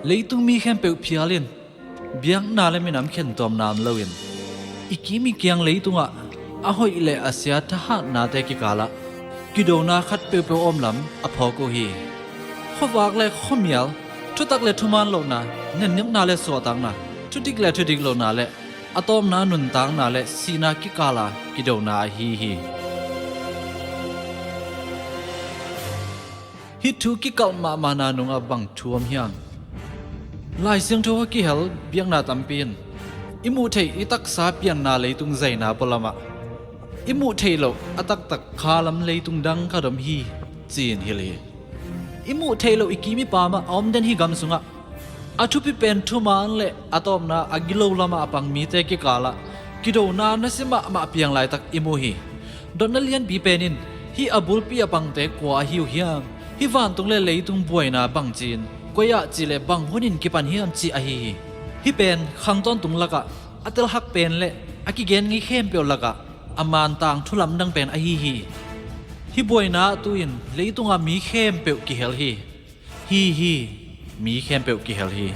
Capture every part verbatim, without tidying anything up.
Leitung mi khempeuh phial in, biakna le minam khentuamna om loin, i kim i kiang leitungah a hoih le a sia thahatnate kikalah kidona khat peuhpeuh a om lam a phawk uh hi. Khuavak le khuamial, thutak le thuman lohna, nenniamna le suahtakna, thudik le thudik lohna le a tawpna nuntakna le sihna kikala kidona ahi hi. Hih thu kikalh mahmahna nungah bang thu om hiam? Lai Siangtho a kihel biakna tampi in i muh theih i taksa pianna leitung zaina pualamah i muh theih loh a taktak khalam leitung dang khat om hi, ci-in hilh hi. I muh theih loh i kim i pamah a om den hih gam sungah a thupi pen thuman le a tawpna a gilo lamah a pang mite kikalah kidona nasia mahmah piang laitak i mu hi. Dotna lianpi pen in hih a bulpi a pangte kua ahi uh hiam? Hih vantung le leitung buaina bangci-in, koi ah cihleh bang hunin kipan hiam cih ahi hi. Hih pen khang tawntung lakah a telhak pen le a kigen ngei khempeuh lakah a man tangthu lamdang pen ahi hi. Hih buaina tu-in leitungah mi khempeuh kihel hi. Hi hi, mi khempeuh kihel hi.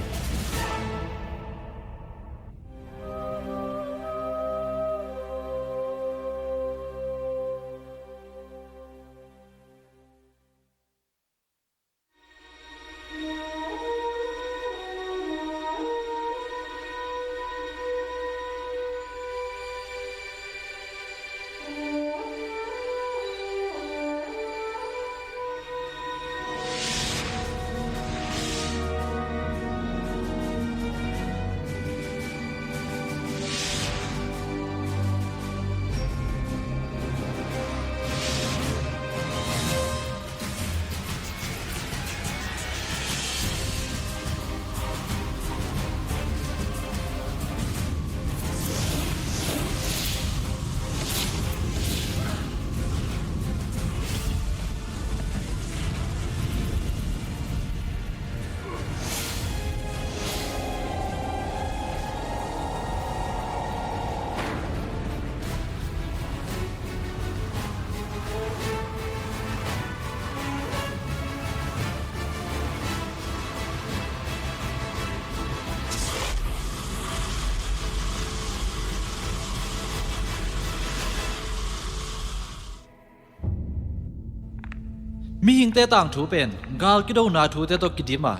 Mihingte tangthu pen gal kidona thute tawh kidim a,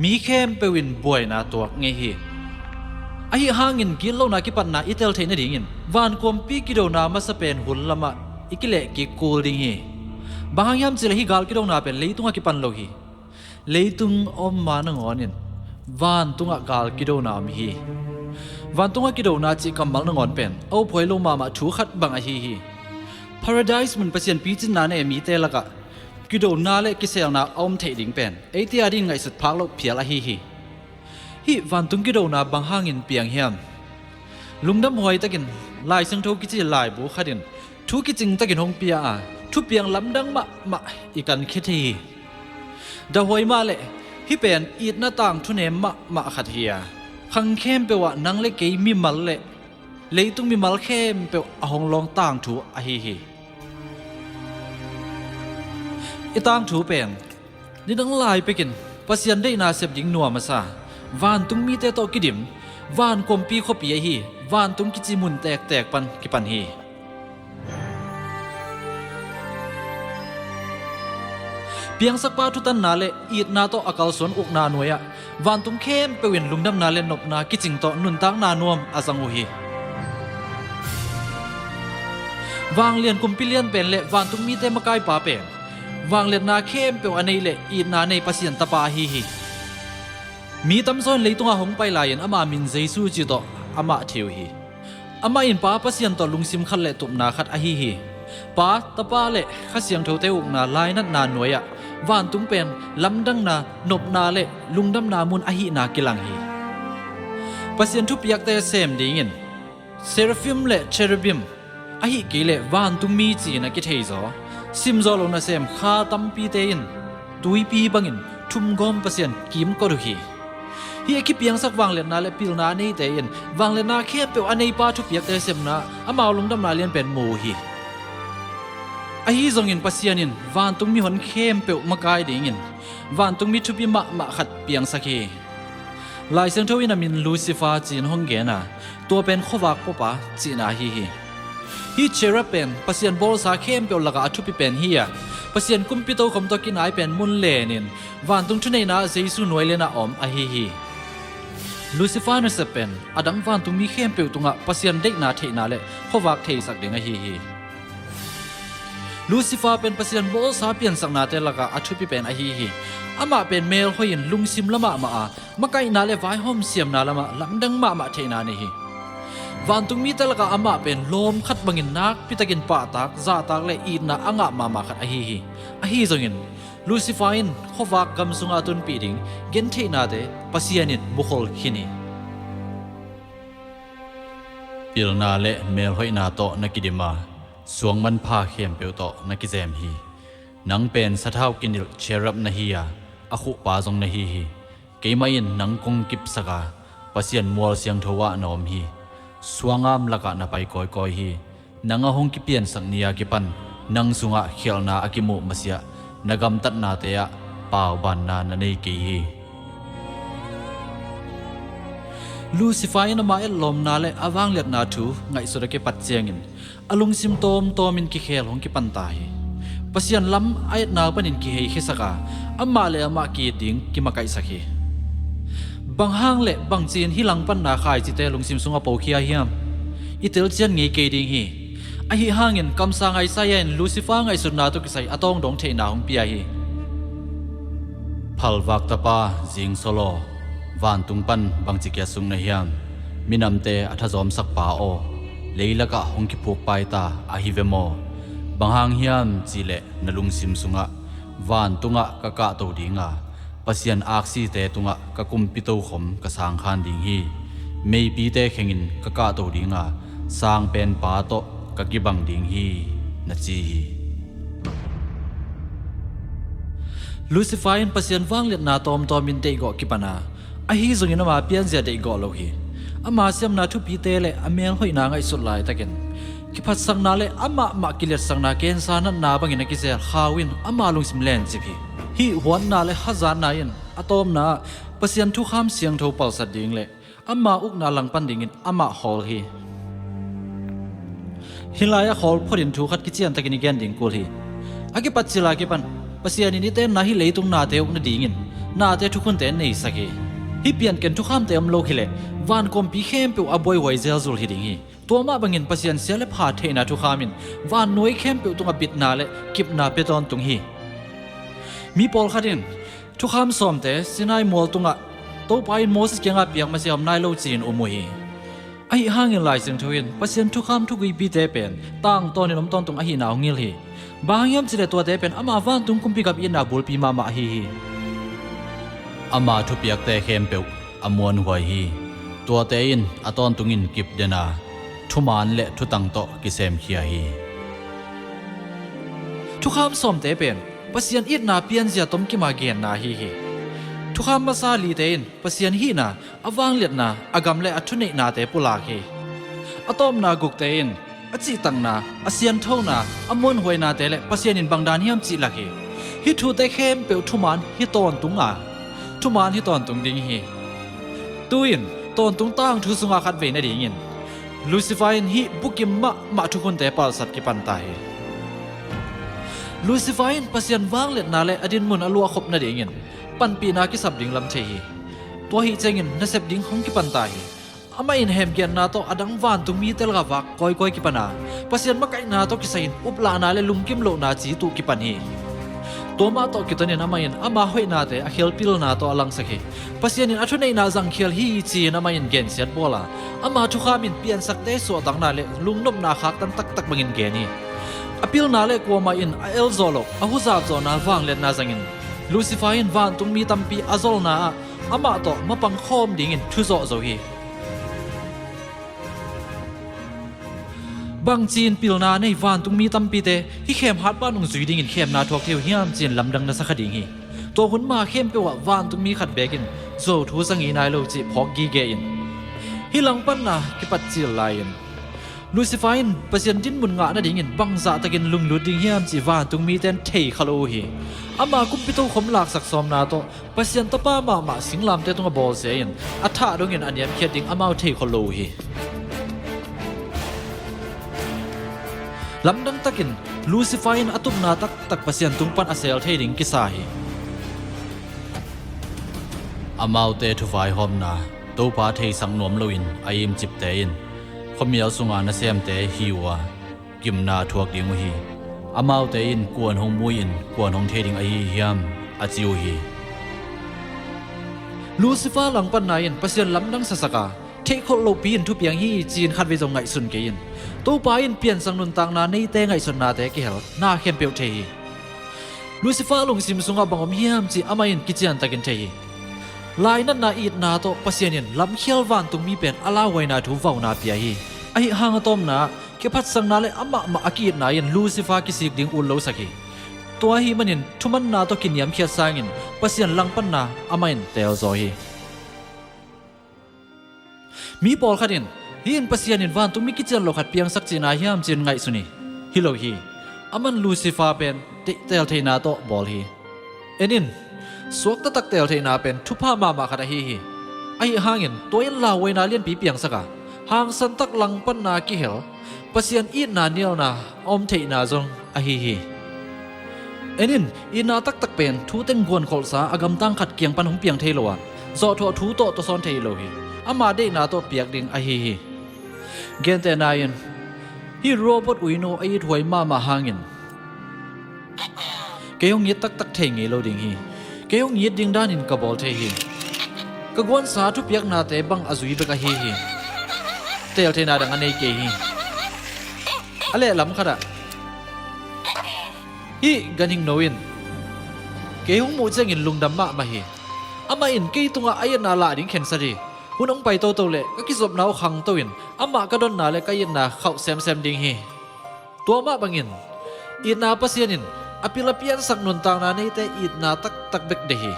mi khempeuh in buaina tuak ngei hi. Ahi hangin gitlohna kipatna i tel theih nadingin vankuampi kidona masa pen hun lamah i kilehkik kul ding hi. Bang hang hiam cihleh hih gal kidona pen leitungah kipan lo hi. Leitung a om ma nangawn in vantungah gal kidona om hi. Vantungah kidona cih kammal nangawn pen a uphuai lo mahmah thu khat bang ahi hi. Paradise mun Pasian picinna nei mite lakah kidona le kiselna a om theih ding pen eite adingin ngaihsut phak loh phial ahi hi. Hih vantung kidona bang hangin piang hiam? Lungdam huai takin Lai Siangtho kici laibu khat in thu kicing takin hong pia a, thupiang lamdang mahmah i kankhia thei hi. Dah huai mah leh hih pen itna tangthu nem mahmah khat hi a, khang khempeuh ah nang le kei mimal le leitung mimal khempeuh a hong lawng tangthu ahi hi. I tangthu pen nidang lai pekin Pasian deihna sep ding nuam a sa, vantung mite tawh kidim vankuampi khuapi ahi vantung kici mun tektek pan kipan hi. Piangsakpa thutanna le itna tawh a kalsuan ukna nuai-ah vantung khempeuh in lungdamna le nopna kicing tawh nuntakna nuam a zang uh hi. Vanglian kumpi lian pen le vantung mite makaipa pen vangliatna khempeuh a nei le itna nei Pasian Tapa ahi hi. Mi tamzaw in leitungah hong pai lai-in ama min Jesu cih tawh amah thei uh hi. Amah in Pa Pasian tawh lungsim khat le tupna khat ahi hi. Pa, Tapa le Kha Siangthote ukna lainatna nuai-ah vantung pen lamdangna, nopna le lungdamna mun ahihna kilang hi. Pasian thupiakte sem dingin seraphim le cherubim, ahih kei leh vantung mi ci-in a kitheizaw, simzawh loh nasem kha tampite in tuipi bangin thumgawm Pasian kimkot uh hi. Hih a kipiangsak vangliatna le pilna a neite in vangliatna khempeuh a neipa thupiakte sepna amau lungdamna lianpen mu uh hi. Ahi zongin Pasian in vantung mihon khempeuh makai dingin vantungmi thupi mahmah khat piangsak hi. Lai Siangtho in a min Lucifer ci-in hong gen a, tua pen khuavak pupa cihna ahi hi. Hih cherub pen Pasian bawlsa khempeuh lakah a thupi pen hi a, Pasian kumpi tokhom tawh kinai pen mun lenin vantung thuneihna ah Jesu nuai lianah a om ahi hi. Lucifer nasep pen a dang vantungmi khempeuh tungah Pasian deihna theihna le khuavak theisak ding ahi hi. Lucifer pen Pasian bawlsa piansaknate lakah a thupi pen ahi hi. Amah pen melhoih in lungsim la mahmah a, makaihna le vaihawm siamna lamah lamdang mahmah theihna nei hi. Vantungmite lakah amah pen lawm khat bangin nakpitakin pahtak, zahtak le itna a ngah mahmah khat ahi hi. Ahi zongin Lucifer in khuavak gam sungah a tunpih ding gentheihnate Pasian in mukhol khin hi. Pilna le melhoihna tawh na kidim a, suang manpha khempeuh tawh na kizem hi. Nang pen sathau kinilh cherub na hi a, a khuhpa zong na hi hi. Keimah in nang kong kipsak a, Pasian mual siangtho ah na om hi. Suangam lakah na pai kawikawi hi. Nang a hong kipiansak ni a kipan nang sungah khialhna a kimuh masiah na gamtatnate ah paubanna na nei kei hi. Lucifer in ama etlawmna le a vangliatna thu ngaihsut a kipat ciangin a lungsim tawmtawmin kikhel hong kipanta hi. Pasian lam a etna panin kiheikhiasak a, amah le amah ki-it ding kimakaihsak hi. Bang hang le bangci-in hih langpanna khaicite lungsim sungah pokhia hiam? I telcian ngei kei ding hi. Ahi hangin kamsang Isaiah in Lucifer ngaihsutna tawh kisai a tawngdawng theihna hong pia hi. Phalvak tapa, zingsol aw, vantung pan bangci kiasuk na hiam? Minamte a thazawmsak pa aw, leilakah hong kiphukpaita ahi ve maw? Bang hang hiam cihleh na lungsim sungah, vantungah ka kahto dinga, Pasian aksite tungah ka kumpi tokhom ka sangkhan ding hi. Meipite khengin ka kahto dinga, sangpenpa tawh ka kibang ding hi, na ci hi. Lucifer in Pasian vangliatna tawmtawmin deihgawh kipan a, ahi zongin ama pianzia deihgawh lo hi. Ama siamna thupite le a melhoihna ngaihsut laitakin kiphatsakna le amah mah kiliatsakna kensa natna bangin a kizel khau in ama lungsim lencip hi. Hih huatna le hazatna in a tawpna ah Pasian thukham siangtho palsat ding le ama ukna langpan dingin amah khawl hi. Hih lai-ah khawl photin thu khat kiciantakin i gen ding kul hi. A kipat cil a kipan Pasian in i tenna hih leitung nate uk nadingin nate thukhunte neisak hi. Hih pianken thukhamte om lo hileh van kawmpi khempeuh a buaihuai zelzul hi ding hi. Tua mah bangin Pasian sia le pha theihna thukham in vannuai khempeuh tungah bitna le kipna pia tawntung hi. Mi pawlkhat in thukham sawmte Sinai mual tungah Topa in Moses kiangah piak masiah om nai lo ci-in um uh hi. Ahi hangin Lai Siangtho in Pasian thukham thuguipite pen tangtawnin om tawntung ahihna hong hilh hi. Bang hang hiam cihleh tuate pen ama vantung kumpi gam itna bulpi mahmah ahi hi. Ama thupiakte khempeuh a muanhuai hi. Tuate in a tawntungin kipden a, thuman le thutang tawh kisemkhia hi. Thukham sawmte pen Pasian itna pianzia tomkima genna ahi hi. Thukham masa lite in Pasian hihna, a vangliatna, a gam le a thuneihnate pulak hi. A tawpna gukte in a cihtakna, a sianthona, a muanhuainate le Pasian in bangdan hiam cih lak hi. Hih thute khempeuh thuman hi tawntung a, thuman hi tawntung ding hi. Tu-in tawntung tangthu sungah khatvei nadingin Lucifer in hih bukim mahmah thukhunte palsat kipanta hi. Lucifer in Pasian vangliatna le a dinmun a luahkhop nadingin panpihna kisap ding lam thei hi. Tua hih ciangin nasep ding hong kipanta hi. Amah in hemgiatna tawh a dang vantungmite lakah vak kawikawi kipan a, Pasian makaihna tawh kisai-in uplahna le lungkim lohna ci tuh kipan hi. Tua mah tawh kitonin amah in ama hoihnate a khialpilna tawh a langsak hi. Pasian in a thuneihna zangkhial hi ci-in amah in gensiat bawl a, ama thukham in piansakte suahtakna le lungnopna khaktan taktak bangin gen hi. A pilna le kuamah in a elzawh loh a huzap zawhna vangliatna zangin Lucifer in vantungmi tampi a zolna ah amah tawh mapang khawm dingin thuzawh zo hi. Bangci-in pilna nei vantungmi tampite hih khem hatpa nung zui dingin khemna thuak thei uh hiam ci-in lamdang na sa kha ding hi. Tua hun ma khempeuh ah vantungmi khat bekin zuau thu za ngei nai lo cih phawk gige in, hih langpanna kipat cil lai-in Lucifer in Pasian dinmun ngah nadingin bangzah takin lunglut ding hiam cih vantung mite in thei kha lo uh hi. Ama kumpi tokhom laksak sawmna tawh Pasian tapa mahmah singlamte tungah bawlsia in a thah dongin a niamkhiat ding amau thei khol lo uh hi. Lamdang takin Lucifer in a tupna taktak Pasian tung pan a sel thei ding kisa hi. Amaute thuvaihawmna Topa theisak nuam loin a imcipte in khuamial sunga nasemte hi uh a, gimna a thuak ding uh hi. Amaute in kuan hong mui-in kuan hong thei ding ahi hiam, a ci uh hi. Lucifer langpanna in Pasian lamdang sasak a, theihkholh lohpi in thupiang hi ci-in khatvei zong ngaihsun kei in. Topa in piansak nuntakna neite ngaihsutnate kihel na khempeuh thei hi. Lucifer lungsim sungah bang om hiam cih amah in kiciantakin thei hi. Lainatna itna tawh Pasian in lamkhial vantung mi pen a lauhuaina thu vauna pia hi. Ahi hang a tawpna ah kiphatsakna le amahmah a ki-itna in Lucifer kisik ding ut losak hi. Tua ahih manin thumanna tawh kiniamkhiat sangin Pasian langpanna amah in teelzaw hi. Mi pawlkhat in, hih in Pasian in vantungmi kician lo khat piangsak cihna hiam ci-in ngaihsun hi. Hi lo hi. Aman Lucifer pen tehteel theihna tawh bawl hi. En in, suaktatak teeltheihna pen thupha mahmah khat ahi hi. Ahi hangin tua in lauhuaina lianpi piangsak a, hangsantak langpanna kihel, Pasian itna nialna a om theihna zong ahi hi. En in, itna taktak pen thu teng guankholhsa a gamtang khat kiang pan hong piang thei lo a, zawhthuah thu tawh tawsawn thei lo hi. Ama deihna tawh piak ding ahi hi. Gentehna in, hih robot uino a ithuai mahmah hangin kei hong it taktak thei ngei lo ding hi. Kei hong it ding danin ka bawl thei hi. Ka guansa thupiaknate bang a zui bek ahi hi. Teeltheihna dang a nei kei hi. A lehlam khatah hih ganhingno in kei hong muh ciangin lungdam mahmah hi. Amah in kei tungah a itna lah ding khensat hi. Hun hong pai toto le ka kizopna uh khangto in amah ka dotna le ka itna khauh semsem ding hi. Tua mah bangin itna Pasian in a pil a piansak nuntakna neite itna taktak bek deih hi.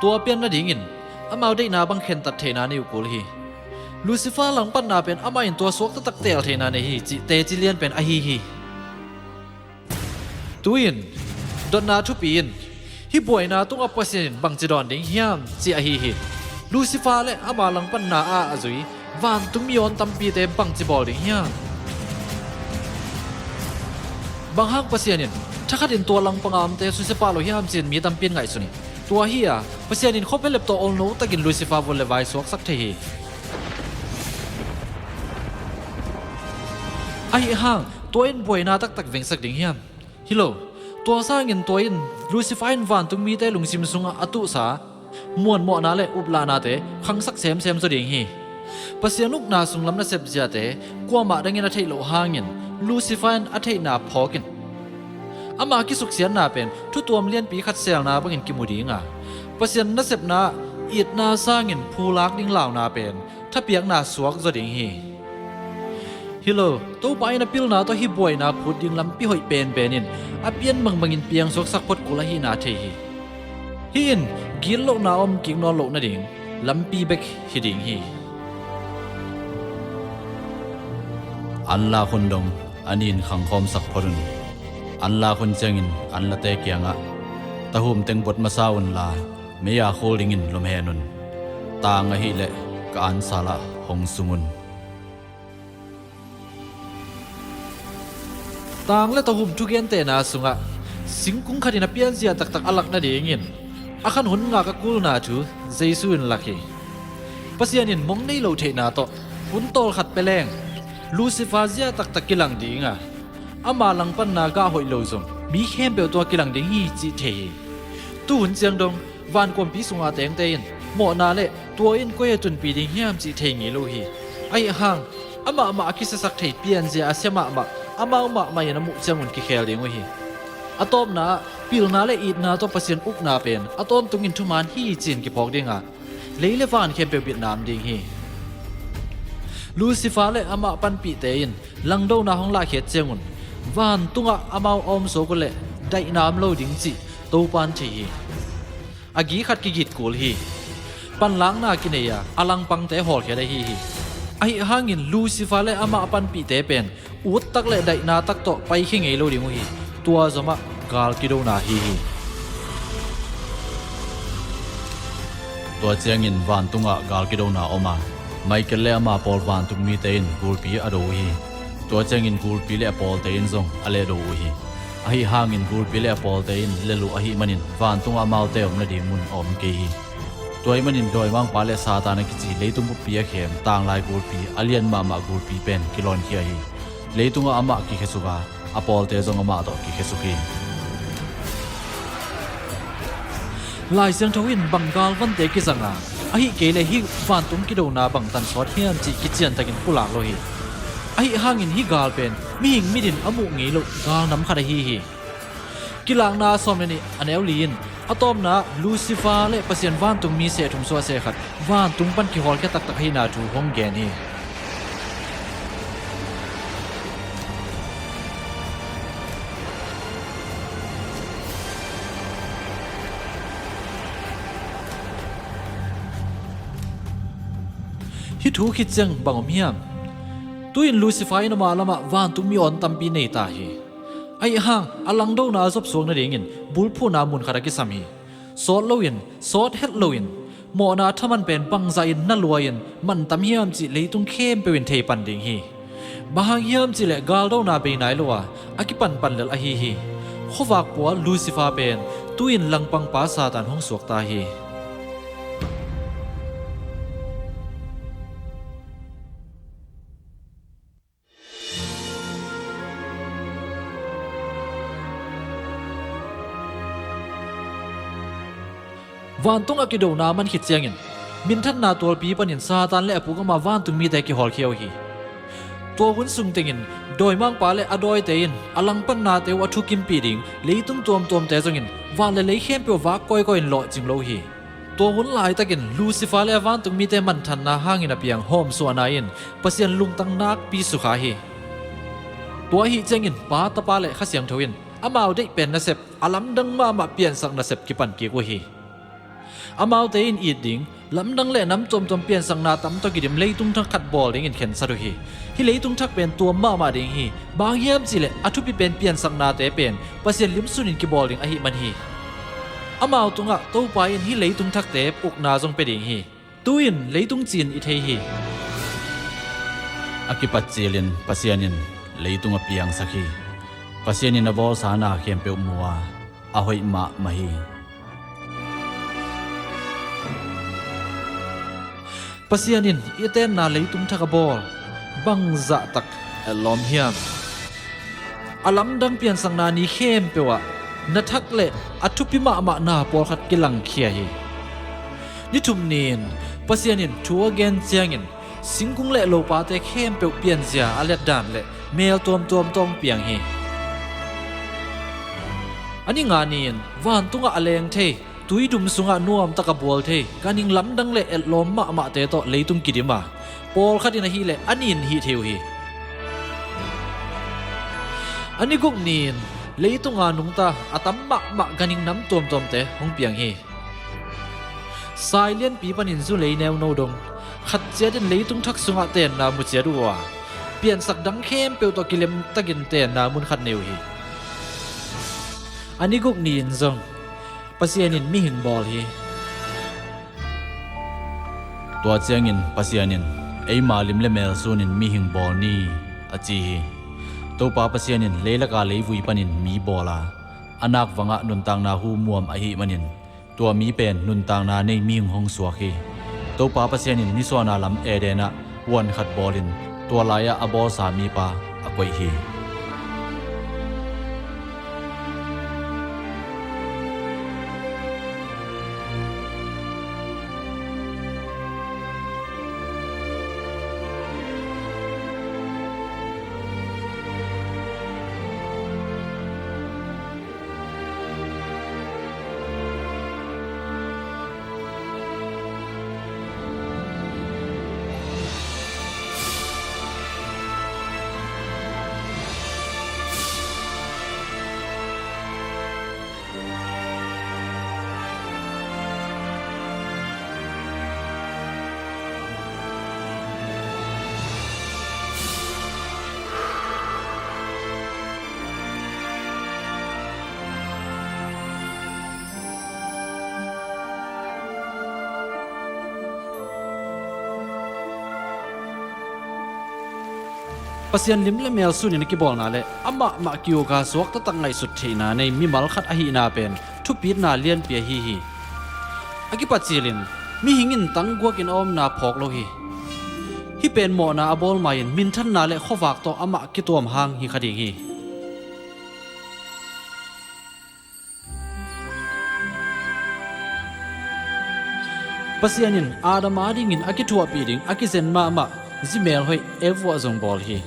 Tua pian nadingin amau deihna bang khentat theihna nei uh kul hi. Lucifer langpanna pen amah in tua suaktatak teeltheihna nei hi cih teci lian pen ahi hi. Tu-in dotna thupi in hih buaina tungah Pasian in bangci dawn ding hiam cih ahi hi. Lucifer le ama langpanna a a zui vantungmi awn tampite bangci bawl ding hiam? Bang hang Pasian in thakhatin tua langpanga omte susia pah lo hiam ci-in mi tampi in ngaihsun hi. Tua hi a, Pasian in khuaphelep tawh olno takin Lucifer vun le vai suaksak thei hi. Ahi hang tua in buaina taktak vengsak ding hiam? Hi lo. Tua sangin tua in Lucifer in vantungmite lungsim sungah a tuhsa muanmawhna le uplahnate khangsak semsem zaw ding hi. Pasian ukna sunglam nasep ziate kuamah dangin a theih loh hangin Lucifer in a theihna phawkin ama kisuksiatna pen thutuam lianpi khat selna bangin kimu ding a, Pasian nasepna ah itna sangin phulak ding launa pen thapiakna suak zaw ding hi. Hi lo, Topa in a pilna tawh hih buaina phut ding lampi hoih penpen in a pian bangbangin piangsuaksak phot kul ahihna thei hi. Hih in gitlohna om kik nawn loh nading lampi bek hi ding hi. Anlak hun dong a nin khangkhawmsak phot un. Anlak hun ciangin anlate kiangah, "Tahum teng bot masa unla, mei-a khul dingin lumhen un. Tang ahileh ka ansal ah hong sung un." Tang le tahum thugentehna sungah singkung khatin a pianzia taktak a lak nadingin a khan hun ngak a kulna thu Jesu in lak hi. Pasian in mong nei lo theihna tawh hun tawlkhat pia leng Lucifer zia taktak kilang ding a, ama langpanna gah hoih lo zong mi khempeuh tua kilang ding hi cih thei hi. Tuhun ciang dong vankuampi sunga tengte in mawhna le tua in koi a tunpi ding hiam cih thei ngei lo hi. Ahi hang amahmah a kisiasak thei pianzia a sia mahmah amau mahmah in a muh ciangun kikhel ding uh hi. A tawpna ah pilna le itna tawh Pasian ukna pen a tawntungin thuman hi ci-in kiphawk ding a, lei le van khempeuh bitna om ding hi. Lucifer le amah panpihte in langdona hong lahkhiat ciangun vantungah amau a omsuak uh leh daihna om lo ding cih Topa in thei hi. A gi khat kigit kul hi. Panlakna kinei a a langpangte hawlkhiat ahi hi. Ahi hangin Lucifer le amah panpihte pen uttak le daihna tak tawh paikhia ngei lo ding uh hi. Tua zomah gal kidona hi hi. Tua ciangin vantungah gal kidona om a, Michael le ama pawl vantung mite in gulpi a do uh hi. Tua ciangin gulpi le a pawlte in zong a lehdo uh hi. Ahi hangin gulpi le a pawlte in lel uh ahih manin vantungah amaute om nading mun a om kei hi. Tua ahih manin dawimangpa le Satan a kici leitung buppi a khem tanglai gulpi a lian mahmah gulpi pen kilawnkhia hi. Leitungah amah kikhesuk a, a pawlte zong amah tawh kikhesuk hi. Lai Siangtho in bang galvante kizang a, ahih kei leh hih vantung kidona bangtan sawt hiam cih kiciantakin pulak lo hi. Ahi hangin hih gal pen mihing mit in a muh ngei loh gal nam khat ahi hi. Kilakna sawm le nih, a neu li in a tawpna Lucifer le Pasian vantungmi seh thum suah seh khat vantung pan kihawlkhia taktak ahihna thu hong gen hi. Hih thu khit ciang bang om hiam? Tu-in Lucifer in amah lamah vantungmi awn tampi nei ta hi. Ahi hang a langdona zopsuak nadingin bulphuhna mun khat a kisam hi. Sawt loin, sawt het loin, mawhna thaman pen bangzah in na luai-in man tam hiam cih leitung khempeuh in thei pan ding hi. Bang hang hiam cihleh galdona bei nai lo a, a kipanpan lel ahi hi. Khuavak pua Lucifer pen tu-in langpangpa Satan hong suak ta hi. Vantungah kidona man khit ciangin minthanna tualpi panin Satan le a puk ama vantungmite kihawlkhia uh hi. Tua hun sung tengin dawimangpa le a dawite in a langpannate uh a thukimpih ding leitung tuamtuamte zongin van le lei khempeuh vak kawikawi in lawhcing lo uh hi. Tua hun laitakin Lucifer le a vantungmite manthanna hangin a piang hawmsuahna in Pasian lungtang nakpi sukha hi. Tua ahih ciangin Pa, Tapa le Kha Siangtho in amau deih pen nasep, a lamdang mahmah piansak nasep kipan kik uh hi. Amaute in it ding lamdang le nam tuamtuam piansakna tam tawh kidim leitung thak khat bawl dingin khensat uh hi. Hih leitung thak pen tuam mahmah ding hi. Bang hang hiam cihleh a thupi pen piansaknate pen Pasian limsunin kibawl ding ahih man hi. Amau tungah Topa in hih leitung thakte ukna zong pia ding hi. Tu-in leitung cin i thei hi. A kipat cilin Pasian in leitung a piangsak hi. Pasian in a bawlsa na khempeuh mu a, a hoih mahmah hi. Pasian in i tenna leitung thak a bawl bangzah tak a lawm hiam? A lamdang piansakna ni khempeuh ah na thak le a thupi mahmah na pawlkhat kilangkhia hi. Ni thum ni-in Pasian in thu a gen ciangin singkung le lopate khempeuh pianzia a letdan le mel tuamtuam tawh hong piang hi. A ni nga ni-in vantungah a leng thei, tuidum sungah nuamtak a bual thei ganhing lamdang le etlawm mahmahte tawh leitung kidim a, pawlkhat in ahih leh a nin hih thei uh hi. A ni guk ni-in leitunga nungta a tam mahmah ganhing nam tuamtuamte hong piang hi. Sai lianpi panin zu lei neuno dong khat ciat in leitung thak sungah tenna mu ciat uh a, piansak dang khempeuh tawh kilemtakin tenna mun khat nei uh hi. A ni guk ni-in zong Pasian in mihing bawl hi. Tua ciangin Pasian in, "Eima lim le mel sunin mihing bawl ni," a ci hi. Topa Pasian in leilaka leivui panin mi bawl a, a nakvangah nuntakna hu muam ahih manin tua mi pen nuntakna nei mihing hong suak hi. Topa Pasian in nisuahna lam Eden ah huan khat bawlin tua lai-ah a bawlsa mipa a koih hi. Pasian lim le mel sunin a kibawlna le amah mah kiuka suak taktak ngaihsut theihna nei mimal khat ahihna pen thupitna lianpi ahi hi. A kipacilin mihing in tangguakin a omna phawk lo hi. Hih pen mawhna a bawl ma-in minthanna le khuavak tawh amah kituam hang hi kha ding hi. Pasian in Adam adingin a kithuahpih ding a kizen mahmah zi melhoih Eva zong bawl hi.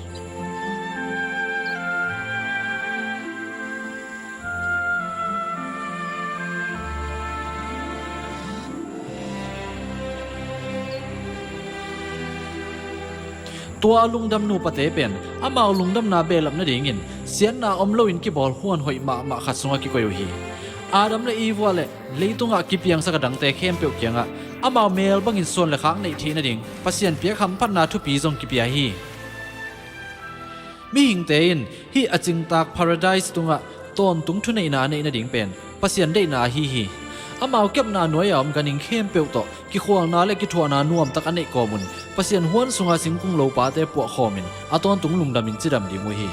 Tua a lungdam nupate pen amau lungdamna behlap nadingin siatna om loin kibawl huan hoih mahmah khat sungah kikoih uh hi. Adam le Eva le leitungah kipiangsak a dangte khempeuh kiangah amau mel bangin suan le khak neih theih nading Pasian piak hamphatna thupi zong kipia hi. Mihingte in hih a cingtak Paradise tungah tawntung thuneihna a neih nading pen Pasian deihna ahi hi. Amau kepna nuai-a om ganhing khempeuh tawh kikhualna le kithuahna nuamtak a neih kawmun Pasian huan sunga singkung lopate puahkhawmin a tawntung lungdamin cidam ding uh hi.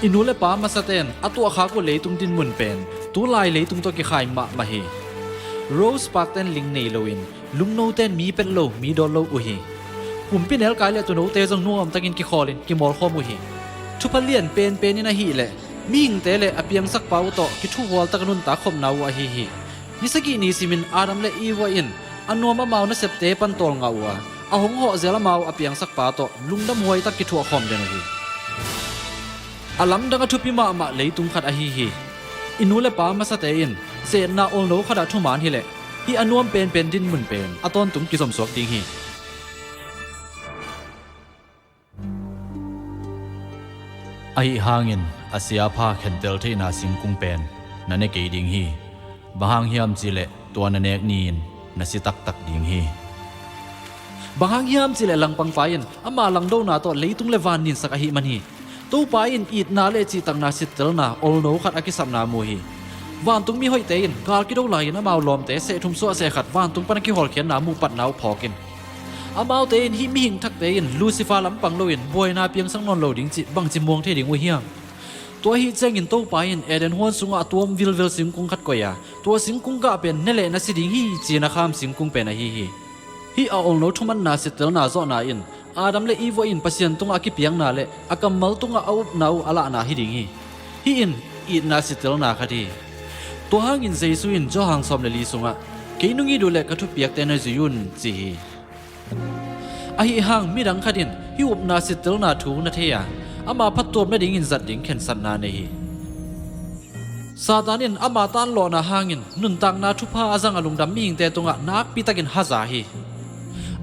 I nu le pa masaten a tuahkhak uh leitung dinmun pen tulai leitung tawh kikhai mahmah hi. Rose pakten ling nei loin lungnoten mi pet lo, mi dawl lo uh hi. Pumpi nelkai le tuunote zong nuamtakin kikhawlin kimawlkhawm uh hi. Thupha lian penpenin ahih leh mihingte le a piangsakpa uh tawh kithuhualtak a nuntak khopna uh ahi hi. Ni sagih ni simin Adam le Eva in a nuam amau nasepte pan tawlngah uh a, a hong hawhzel amau a piangsakpa tawh lungdam huaitak kithuahkhawm den uh hi. A lamdang a thupi mahmah leitung khat ahi hi. I nu le pa masate in setna olno khatah thuman hileh hih a nuam penpen dinmun pen a tawntung kizomsuak ding hi. Ahi hangin a siapha khentel theihna singkung pen na ne kei ding hi. Bang hang hiam cihleh tua na nek ni-in na si taktak ding hi. Bang hang hiam cihleh langpangpa in ama langdona tawh leitung le van ninsak ahih man hi. Topa in itna le cihtakna sittelna olno khat a kisapna mu hi. Vantungmi hoihte in gal kido lai-in amau lawmte sehthum suah sehkhat vantung pan a kihawlkhiatna muh patna uh phawk in, amaute in hih mihing thakte in Lucifer lampang loin buaina piangsak nawn lo ding cih bangci muang thei ding uh hiam? Tua ahih ciangin Topa in Eden huan sungah a tuam vilvel singkung khat koih a, tua singkung gah pen ne leh na si ding hi ci-in a kham singkung pen ahi hi. Hih a olno thumanna sittelna zawhna in Adam le Eva in Pasian tungah a kipiakna le a kammal tungah a upna uh a lahna hi ding hi. Hih in itna sittelna khat hi. Tua hangin Jesu in Johan sawm le li sungah, "Kei nung it uh leh ka thupiakte na zui un," ci hi. Ahi hang midang khat in hih upna sittelna thu na thei a, ama phattuam nadingin zat ding khensatna nei hi. Satan in ama tanlawhna hangin nuntakna thupha a zang a lungdam mihingte tungah nakpitakin haza hi.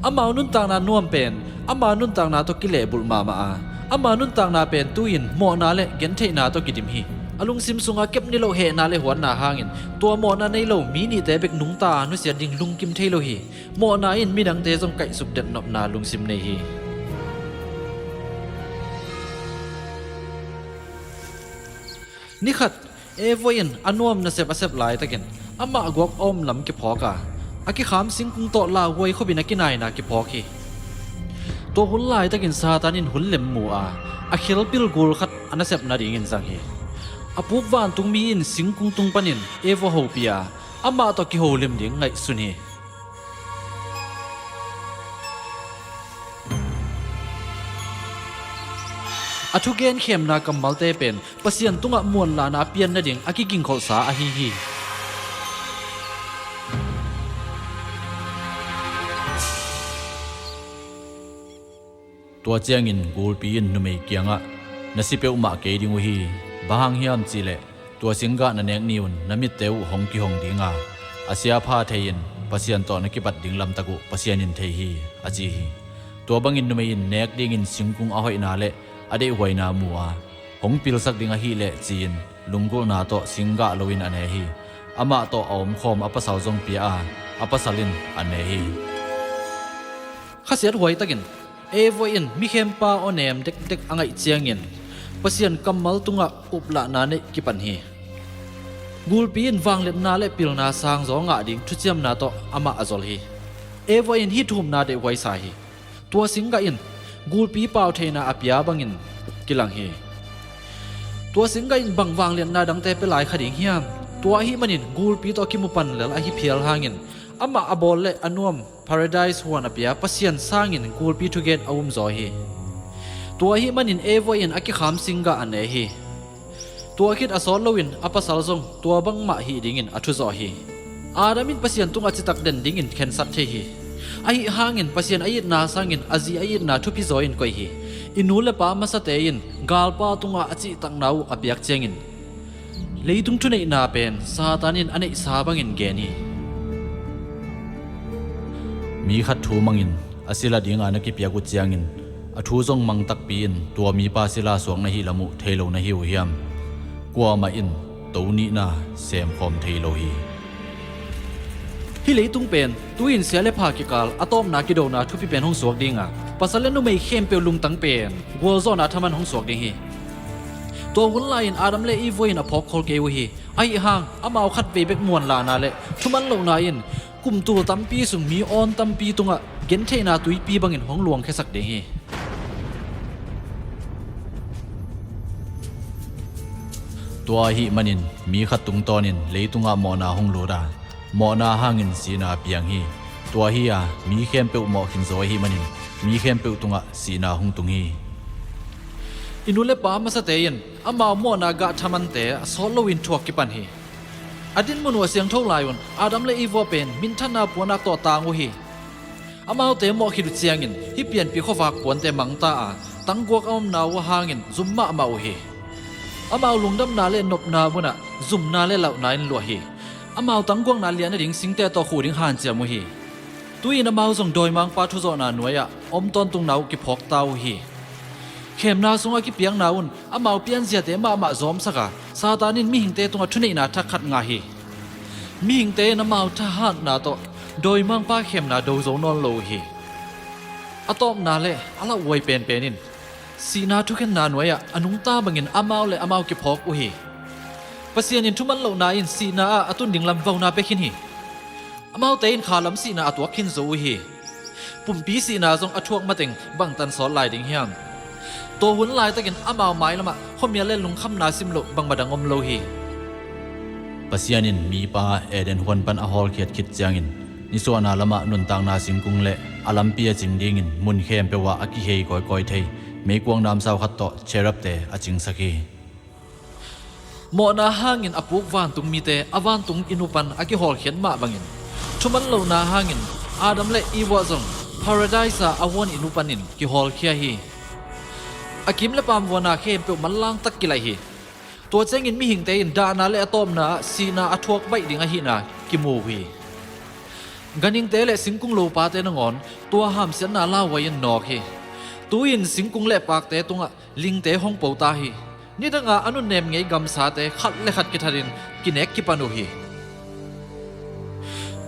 Amau nuntakna nuam pen ama nuntakna tawh kilehbulh mahmah a, ama nuntakna pen tu-in mawhna le gentheihna tawh kidim hi. A lungsim sungah kep niloh hehna le huatna hangin tua mawhna nei lo mi nihte bek nungta a nusiat ding lungkim thei lo hi. Mawhna in midangte zong kaihsuk detnopna lungsim nei hi. Nikhat Eva in a nuam nasep a sep laitakin amah guak a om lam kiphawk a, a kikham singkung tawh lauhuai khopin a kinaina kiphawk hi. Tua hun laitakin Satan in hun lem mu a, a khilpil gul khat a nasep nadingin zang hi. A puk vantungmi in singkung tung panin Eva hopih a, amah tawh kiholim ding ngaihsun hi. A thugenkhemna kammalte pen Pasian tungah muanlahna a pian nading a kigingkholhsa ahi hi. Tua ciangin gulpi in numei kiangah, "Na si peuhmah kei ding uh hi. Bang hang hiam cihleh tua singgah na nek ni-un na mitte uh hong kihong ding a, a siapha thei-in Pasian tawh na kibat ding lamtak uh Pasian in thei hi," a ci hi. Tua bangin numei in nek dingin singkung a hoihna le a deihhuaina mu a, hong pilsak ding ahileh ci-in lunggulhna tawh singgah loin a ne hi. Amah tawh a omkhawm a pasal zong pia a, a pasal in a ne hi. Khasiat huaitakin Eva in mikhempa awnem dekdek a ngaih ciangin Pasian kammal tungah uplahna neih kipan hi. Gulpi in vangliatna le pilna sangzaw ngah ding thuciamna tawh amah a zol hi. Eva in hih thumna deihhuaisa hi. Tua singgah in gulpi pau theihna a pia bangin kilang hi. Tua singgah in bang vangliatna dangte pia lai kha ding hiam? Tua ahih manin gulpi tawh kimu pan lel ahi phial hangin amah a bawl le a nuam Paradise huan a pia Pasian sangin gulpi thugen a umzaw hi. Tua ahih manin Eva in a kikham singgah a ne hi. Tua khit a sawt loin a pasal zong tua bangmah hih dingin a thuzawh hi. Adam in Pasian tungah citak den dingin khensak thei hi. Ahi hangin Pasian a itna sangin a zi a itna thupi zaw in koih hi. I nu le pa masate in galpa tungah a cihtakna uh a piak ciangin leitung thuneihna pen Satan in a neihsa bangin gen hi. Mi khat thu mangin a sila dinga na kipiak uh ciangin a thu zong mang takpi in tua mipa sila suak na hih lam uh thei lo na hi uh hiam? Kuamah in to nihna semkhawm thei lo hi. Hih leitung pen tu-in sia le pha kikal a tawpna kidona thupi pen hong suak dinga pasal le numei khempeuh lungtang pen gualzawhna thaman hong suak ding hi. Tua hun lai-in Adam le Eva in a phawk khol kei uh hi. Ahi hang amau khatvei bek muanlahna le thuman lohna in kum tul tampi sung mi awn tampi tungah gentheihna tuipi bangin hong luangkhiasak ding hi. Tua ahih manin mi khat tungtawnin leitungah mawhna hong lut a, mawhna hangin sihna a piang hi. Tua hi-a mi khempeuh mawh khin zo ahih manin mi khempeuh tungah sihna hong tung hi. I nu le pa masate in amau mawhna gah thamante a sawt loin thuak kipan hi. A dinmun uh a siangtho lai-un Adam le Eva pen minthanna puanak tawh tang uh hi. Amaute mawh khit uh ciangin hih pianpi khuavak puante mangta a, tangguak a omna uh hangin zum mahmah uh hi. Amau lungdamna le nopna munah zumna le lauhna in luah hi. Amau tangguakna liah nading singte tawh khuh ding hanciam uh hi. Tu-in amau zong dawimangpa thuzawhna nuai-ah om tawntungna uh kiphawkta uh hi. Khemna sungah kipiakna un amau pianziate mahmah zawmsak a, Satan in mihingte tungah thuneihna thak khat ngah hi. Mihingte in amau thahatna tawh dawimangpa khemna do zo nawn lo uh hi. A tawpna le a lauhuai penpen in sihna thukhenna nuai-ah a nungta bangin amau le amau kiphawk uh hi. Pasian in thuman lohna in sihna ah a tun ding lam vauna pia khin hi. Amaute in khalam sihna a tuak khin zo uh hi. Pumpi sihna zong a thuak mateng bangtan sawt lai ding hiam? Tua hun laitakin amau mailamah khuamial le lungkhamna sim loh bangmah dang om lo hi. Pasian in mipa Eden huan pan a hawlkhiat khit ciangin nisuahna lamah nuntakna singkung le a lampi a cing dingin mun khempeuh ah a kihei kawikawi thei meikuang namsau khat tawh cherubte a cingsak hi. Mawhna hangin a puk vantung mite a vantung inn uh pan a kihawlkhiat mah bangin thuman lohna hangin Adam le Eva zong Paradise ah a huan inn uh panin kihawlkhia hi. A kim le pam vuana khempeuh manlang tak kilaih hi. Tua ciangin mihingte in dahna le a tawpna ah sihna a thuak baih ding ahihna kimu uh hi. Ganhingte le singkung lopate nangawn tua hamsiatna lauhuai in nawk hi. Tu-in singkung le pakte tungah lingte hong pota hi. Nidanga a nunnem ngei gamsate khat le khat kithatin kinek kipan uh hi.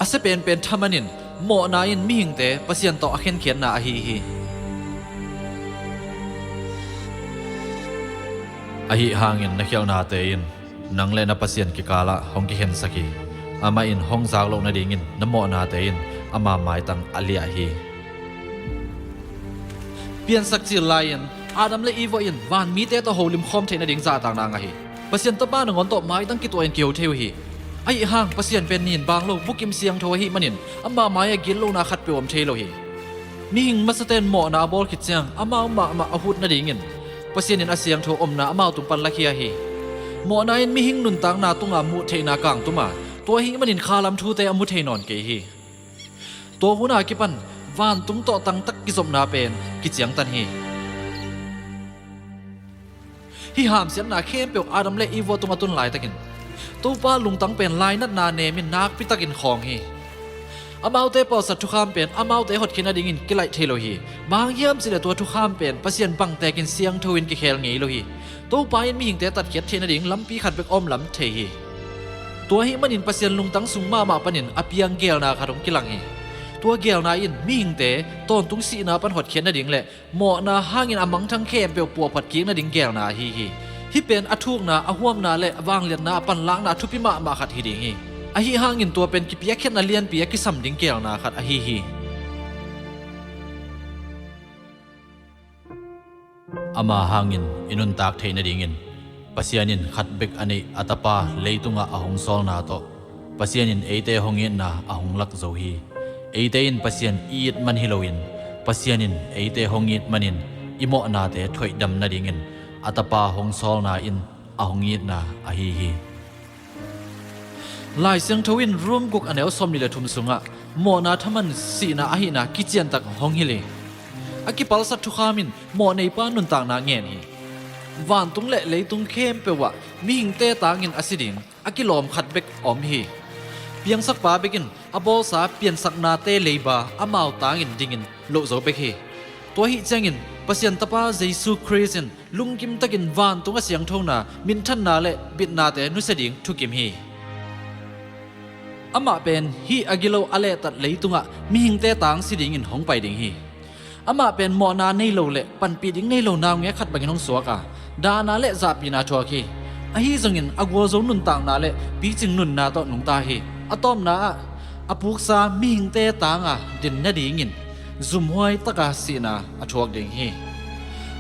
A sia penpen thaman in mawhna in mihingte Pasian tawh a khenkhiatna ahi hi. Ahi hangin na khialhnate in nang le na Pasian kikalah hong kikhensak hi. Amah in hong zak loh nadingin na mawhnate in ama maitang a liah hi. Piansak cil lai-in Adam le Eva in vanmite tawh holim khawm theih nading zahtakna ngah hi. Pasian Tapa nangawn tawh maitang kituahin kiho thei uh hi. Ahi hang Pasian pen nin bang lo bukim siangtho ahih manin ama mai-ah gitlohna khatpeuh om thei lo hi. Mihing masate'n mawhna a bawl khit ciang amau mahmah a hut nadingin Pasian in a siangtho omna amau tung pan lakhia hi. Mawhna in mihing nuntakna tunga muh theihna kangtum a, tua ahih manin khalam thute a mu thei nawn kei hi. Tua hun a kipan vantung tawh tangtak kizopna pen kiciangtan hi. Hih hamsiatna khempeuh Adam le Eva tungah tun laitakin Topa lungtang pen lainatna nemin nakpitakin khawng hi. Amaute pawlsat thukham pen amaute hotkhiat nadingin kilaih thei lo hi. Bang hang hiam cih leh tua thukham pen Pasian bangtekin siangtho in kikhel ngei lo hi. Topa in mihingte tatkhiat theih nading lampi khat bek a om lam thei hi. Tua ahih manin Pasian lungtang sung mahmah panin a piang geelna khat hong kilang hi. Tua geelna in mihingte tawntung sihna pan hotkhiat nading le mawhna hangin a mangthang khempeuh puahphat kik nading geelna ahi hi. Hih pen a thukna, a huamna le a vangliatna a panlakna thupi mahmah khat hi ding hi. Ahi hangin tua pen kipiakkhiatna lianpi a kisam ding geelna khat ahi hi. Ama hangin i nuntak theih nadingin Pasian in khat bek a neih a Tapa leitungah a hong sawlna tawh Pasian in eite hong itna a hong lak zo hi. Eite in Pasian i it man hi loin, Pasian in eite hong it manin i mawhnate thoihdam nadingin a Tapa hong sawlna in a hong itna ahi hi. Lai Siangtho in Rom guk a neu sawmnih le thum sungah mawhna thaman sihna ahihna kiciantak hong hilh hi. A kipalsat thukham in mawh neipa nuntakna ngen hi. Vantung le leitung khempeuh ah mihingte tangin a si ding a kilawm khat bek om hi. Piangsakpa bek in a bawlsa piansaknate leiba amau tangin dingin loh zo bek hi. Tua ahih ciangin Pasian Tapa Jesu Khrist in lungkim takin vantung a siangthona, minthanna le bitnate nusia ding thukim hi. Amah pen hih a gilo a lehtat leitungah mihingte tang si dingin hong pai ding hi. Amah pen mawhna nei lo le panpih ding nei lo naungek khat bangin hong suak a, dahna le zahpihna thuak hi. Ahi zongin a gualzo nuntakna le picing nunna tawh nungta hi. A tawpna ah a puksa mihingte tanga din nadingin zumhuai taka sihna a thuak ding hi.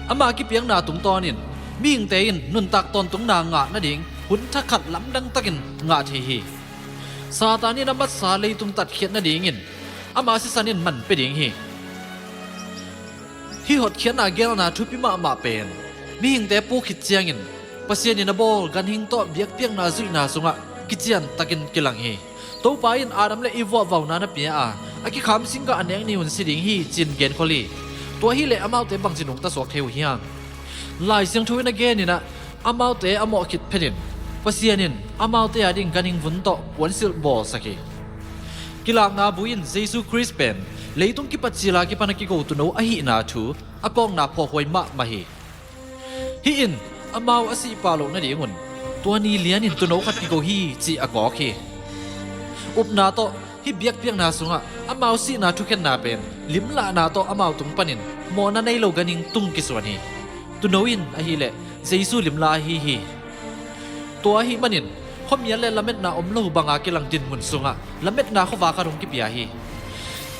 Ama kipiakna tungtawnin mihingte in nuntak tawntungna ngah nading hun thakhat lamdang takin ngah thei hi. Satan in a matsa leitung tatkhiat nadingin ama sisan in man pia ding hi. Hih hotkhiatna gelna thupi mahmah pen mihingte puk khit ciangin Pasian in a bawl ganhing tawh biakpiakna zuihna sungah kician takin kilang hi. Topa in Adam le Eve ah vauna na pia a, a kikham singgah a nek ni hun si ding hi ci-in genkhol hi. Tua hileh amaute bangci nungta suak thei uh hiam? Lai Siangtho in a genin ah amaute a mawh khit phetin Pasian in amaute ading ganhing vun tawh puansilh bawlsak hi. Kilakna bu in Jesu Khrist pen leitung kipat cila kipan a kigo tuuno ahihna thu a kawkna phawkhuai mahmah hi. Hih in amau a sihpah loh nadingun tua ni lianin tuuno khat kigo hi cih a kawk hi. Upna tawh hih biakpiakna sungah amau sihna thukhenna pen limlahna tawh amau tung panin mawhna nei lo ganhing tung kisuan hi. Tuuno in ahileh Jesu limla ahi hi. Tua ahih manin khuamial le lametna om lo banga kilang dinmun sungah lametna khuavak khat hong kipia hi.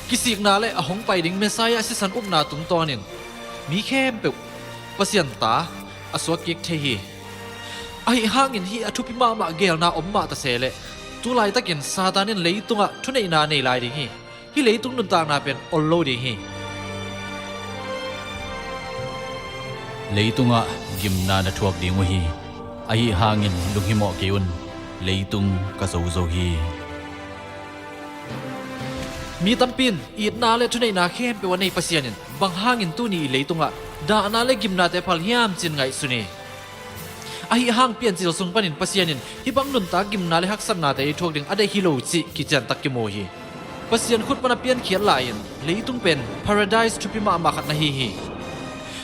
Kisikna le a hong pai ding Messiah sisan upna tungtawnin mi khempeuh Pasian ta a suak kik thei hi. Ahi hangin hih a thupi mahmah gelna om mah ta se leh tu laitakin Satan in leitungah thuneihna nei lai ding hi. Hih leitung nuntakna pen ol lo ding hi. Leitungah gimna na thuak ding uh hi. Ahi hangin lunghimawh kei un, leitung ka zo zo hi. Mi tampi in itna le thuneihna khempeuh a nei Pasian in bang hangin tuni i leitungah dahna le gimnate phal hiam ci-in ngaihsun hi. Ahi hang Piancil sung panin Pasian in hih bang nuntak gimna le haksatnate i thuak ding a deih hi lo cih kiciantak kimu hi. Pasian khut pan a piankhiat lai-in leitung pen paradise thupi mahmah khat na hi hi.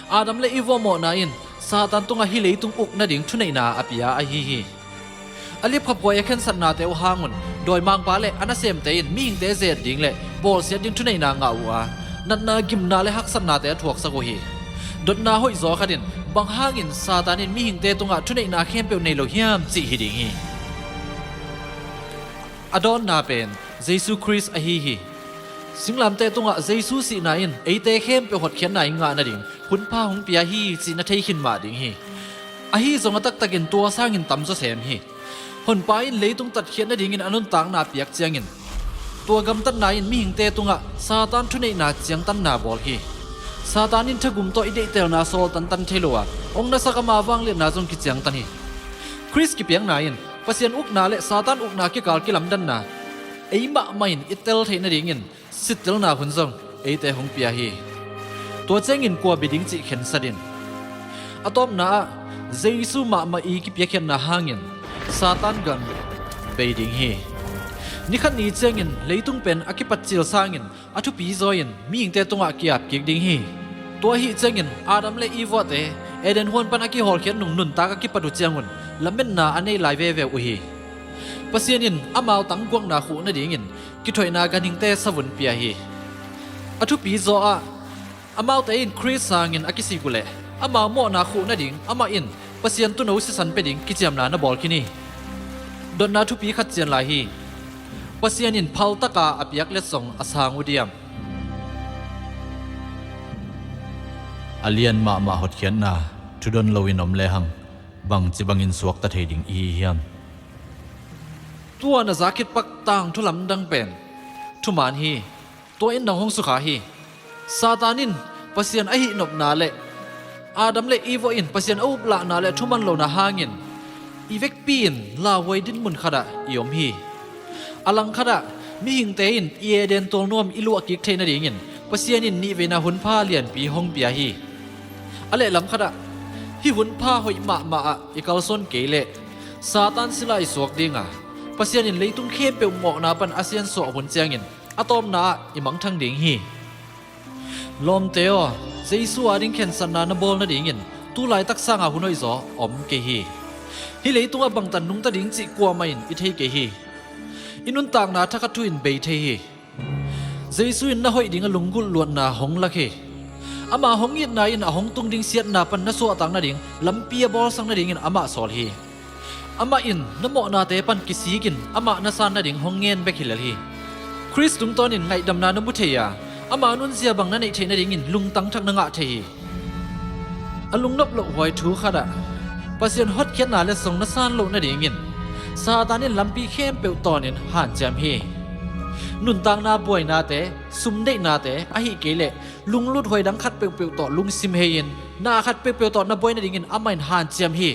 Adam le Eve mawhna in Satan tungah hih leitung uk nading thuneihna a pia ahi hi. A lipkhaphuai a khensatnate uh hangun dawimangpa le a nasemte in mihingte zet ding le bawlsiat ding thuneihna ngah uh a, natna, gimna le haksatnate a thuaksak uh hi. Dotna hoihzaw khat in bang hangin Satan in mihingte tungah thuneihna khempeuh nei lo hiam cih hi ding hi. A dawnna pen Jesu Khrist ahi hi. Singlamteh tungah Jesu sihna in eite khempeuh hotkhiatna i ngah nading hunpha hong pia hi cih na thei khin mah ding hi. Ahi zong a taktakin tua sangin tamzaw sem hi. Honpa in leitung tatkhiat nadingin a nuntakna piak ciangin tua gamtatna in mihingte tungah Satan thuneihna ciangtanna bawl hi. Satan in thagum tawh i deihtelna sawl tantan thei lo a, hong nasak ama vangliatna zong kiciangtan hi. Khrist kipiakna in Pasian ukna le Satan ukna kikal kilamdanna ei mahmah in i tel theih nadingin sittelna hun zong eite hong pia hi. Tua ciangin kua bei ding cih khensat in. A tawpna ah Jesu mahmah i kipiakkhiatna hangin Satan gam bei ding hi. Nikhat ni ciangin leitung pen a kipatcil sangin a thupi zaw in mihingte tungah ki-ap kik ding hi. Tua ahih ciangin Adam le Evate Eden huan pan a kihawlkhiat nung nuntak a kipat uh ciangun lametna a nei lai veve uh hi. Pasian in amau tangguakna khuh nadingin kithoihna ganhingte savun pia hi. A thupi zaw ah amaute in Khrist sangin a kisik uhleh amau mawhna khuh nading amah in Pasian tuuno sisan pia ding kiciamna na bawl khin hi. Dotna thupi khat cian lai hi. Pasian in phaltaka a piak letsong a sang uh diam? A lian mahmah hotkhiatna thudon loin om lehang bangci bangin suakta thei ding i hi hiam? Tua na zak khit pak tangthu lamdang pen thuman hi. Tua in nang hong sukha hi. Satan in Pasian a hihnopna le Adam le Eva in Pasian a uplahna le thuman lohna hangin i vekpi in lauhuai dinmun khatah i om hi. A langkhatah mihingte in i Eden tualnuam i luahkik theih nadingin Pasian in nihveina hunpha lianpi hong pia hi. A lehlam khatah hih hunpha hoih mahmah ah i kalsuan kei leh Satan sila i suak dinga, Pasian in leitung khempeuh mawhna pan a siansuah hun ciangin a tawpna ah i mangthang ding hi. Lawmte aw, Jesu ading khensatna na bawl nadingin tu laitak sanga hun hoihzaw om kei hi. Hih leitungah bangtan nungta ding cih kuamah in i thei kei hi. I nuntakna thakhat thu in bei thei hi. Jesu in na hoih ding a lunggulh luatna hong lak hi. Ama hong itna in a hong tung ding siatna pan na suahtak nading lampi a bawlsak nadingin amah sawl hi. Amah in na mawhnate pan kisikin amah na san nading hong ngen bek hi lel hi. Khrist tungtawnin ngaihdamna na mu thei a, ama nunzia bang na neih theih nadingin lungtang thak na ngah thei hi. A lungnop loh huai thu khatah Pasian hotkhiatna letsong na san loh nadingin Satan in lampi khempeuh tawnin hanciam hi. Nuntakna buainate, sumdeihnate ahih kei leh lunglut huai dang khat peuhpeuh tawh lungsim hei-in na khat peuhpeuh tawh na buai nadingin amah in hanciam hi.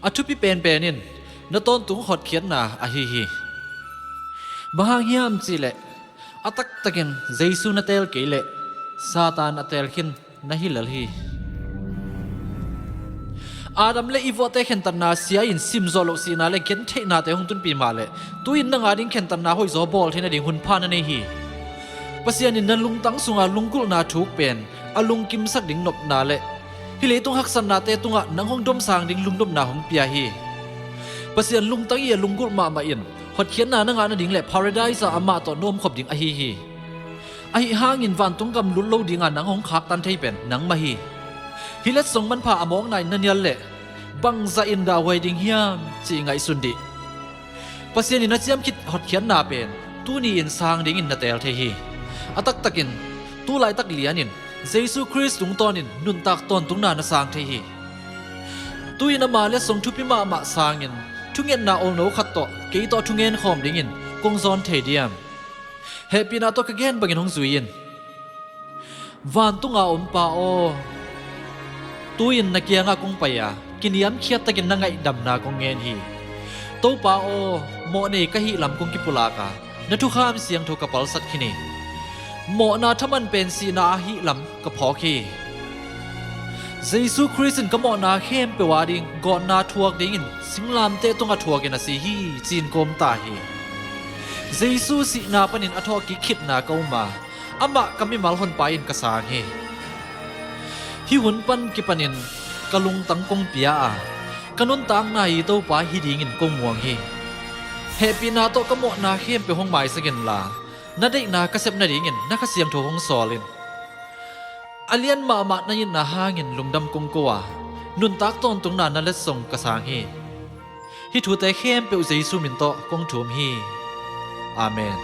A thupi penpen in na tawntung hotkhiatna ahi hi. Bang hang hiam cihleh a taktakin Jesu na teel kei leh Satan a teel khin na hi lel hi. Adam le Eva-te khentatna sia in simzawh loh sihna le gentheihnate hong tunpih mah leh tu-in nang ading khentatna hoihzaw bawl thei nading hunpha na nei hi. Pasian in na lungtang sunga lunggulhna thuk pen a lungkimsak ding nopna le hih leitung haksatnate tungah nang hong domsang ding lungnopna hong pia hi. Pasian lungtang i a lunggulh mahmah in hotkhiatna na ngah nading le Paradise ah amah tawh nuamkhop ding ahi hi. Ahi hangin vantung gam lut lo dinga nang hong khaktan thei pen nangmah hi. Hih letsong manpha a mawkna in na nial leh bangzah in dahhuai ding hiam cih ngaihsun dih. Pasian in a ciam khit hotkhiatna pen tuni in sang dingin na teel thei hi. A taktakin tu laitak lianin Jesu Khrist tungtawnin nuntak tawntungna na sang thei hi. Tu-in ama letsong thupi mahmah sangin thungetna olno khat tawh kei tawh thungen khawm dingin kong zawn thei diam? Hehpihna tawh ka gen bangin hong zui in. Vantunga om Pa aw, tu-in na kiangah kong pai a, kiniamkhiat takin na ngaihdamna kong ngen hi. Topa aw, mawhnei ka hih lam kong kipulak a, na thukham siangtho ka palsat khin hi. Mawhna thaman pen sihna ahih lam ka phawk hi. Jesu Khrist in ka mawhna khempeuh ading gawtna thuak dingin singlamteh tungah thuakin a si hi, ci-in kawm ta hi. Jesu sihna panin a thawhkik khitna ka um a, amah ka mimal honpa in ka sang hi. Hih hun pan kipanin ka lungtang kong pia a, ka nuntakna i Topa hi dingin kong muang hi. Hehpihna tawh ka mawhna khempeuh hong maisak inla, na deihna ka sep nadingin na Kha Siangtho hong sawl in. A lian mahmah na itna hangin lungdam kong ko a, nuntak tawntungna na letsong ka sang hi. Hih thute khempeuh Jesu min tawh kong thum hi. Amen.